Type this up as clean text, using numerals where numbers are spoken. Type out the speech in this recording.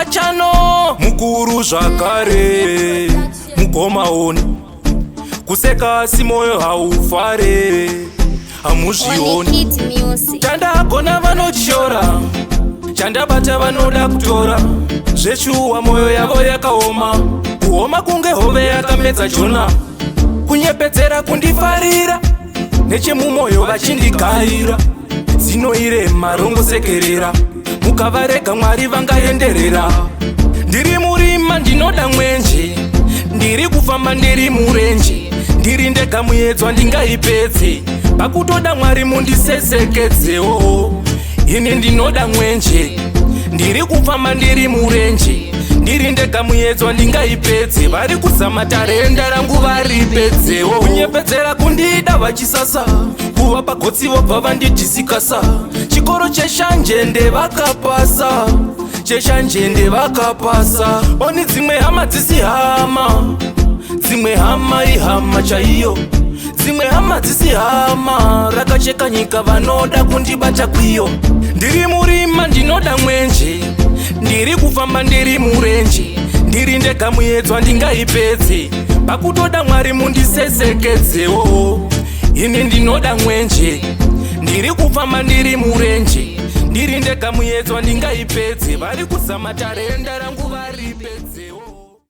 Chano mukuru zvakare mugomaoni kuseka asi moyo haufare hamuzvioni. Kid Music. Chandagona vanotyora, chandabata vanoda kutora. Zveshuwa moyo yavo yakaoma, kuoma kunge hove yakamedza Jona. Kunyepedzera kundifarira, nechemumwoyo vachindigaira. Zinoirema rongosekerera, mukavarega Mwari vangaenderera. Ndiri murima, ndinoda mwenje. Ndiri kufamba ndiri murenje, ndiri ndega, muedzwa ndingaipedze. Pakutoda Mwari mundisesekedzewo, ini ndinoda mwenje. Ndiri kufamba ndiri murenje, ndiri ndega, muedzwa ndingaipedze. Vari kuzama tarenda rangu varipedzewo. Kunyepedzera kundida vachisasa, kuva pagotsi vobva vandidhisikasa. Chikoro cheshanjende vakapasa, cheshanjende vakapasa. Oni dzimwe hama dzisi hama, dzimwe hama ihama chaiyo, dzimwe hama dzisi hama. Rakacheka nyika vanoda kundibata kwiyo. Ndiri murima, ndinoda mwenje. Ndiri kufamba ndiri murenje, ndiri ndega, muedzwa ndingaipedze. Pakutoda Mwari mundisesekedzewo, ini ndinoda mwenje. Ndiri kufamba ndiri murenje, ndiri ndega, muedzwa ndingaipedze. Vari kuzama tarenda rangu varipedze.